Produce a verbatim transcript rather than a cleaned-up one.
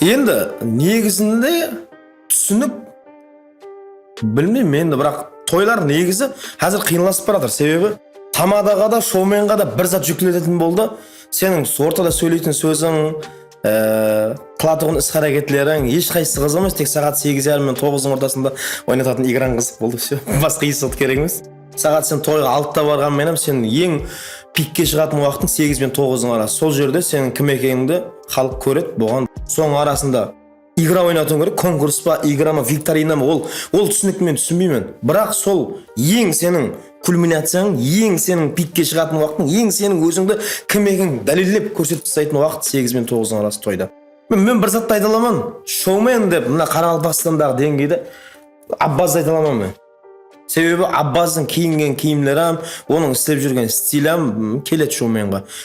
Endi negizinde túsinik bilmeymen endi, biraq toylar negizi házir qıyınlasıp baratır. Sebebi tamadaǵa da, shoumenǵa da bir zat júklenetin boldı. Seniń ortada sóyleytin sóziń, e, qılatuǵın is-háreketleriń hesh qaysısı qızıq emes, tek saat segiz yarım menen toǵızdıń ortasında oynatatın igrań qızıq boldı, всё. Basqa hesh zat kerek emes. Saat sen toyǵa altıda barǵan menen sen eń pikke shıǵatın waqtıń segiz benen toǵızdıń arası. Sol jerde seniń kim ekenińdi xalıq kóredi, buǵan sonıń arasında igra oynatıwıń kerek, konkurs pa, igra ma, viktorina ma, ol, ol túsinik men túsinbeymen. Biraq sol eń seniń kulminaciyań, eń seniń pikke shıǵatın waqtıń, eń seniń ózińdi kim ekenińdi dálillep kórsetip taslaytın waqıt segiz benen toǵızdıń arası toyda. Men, men bir zattı ayta alaman, shoumen dep mına Qaraqalpaqstandaǵı deńgeyde Abbazdı ayta alaman men. Sebebi Abbazdıń kiyingen kiyimleri hám, onıń islep júrgen stili hám, m, keledi shoumenǵa.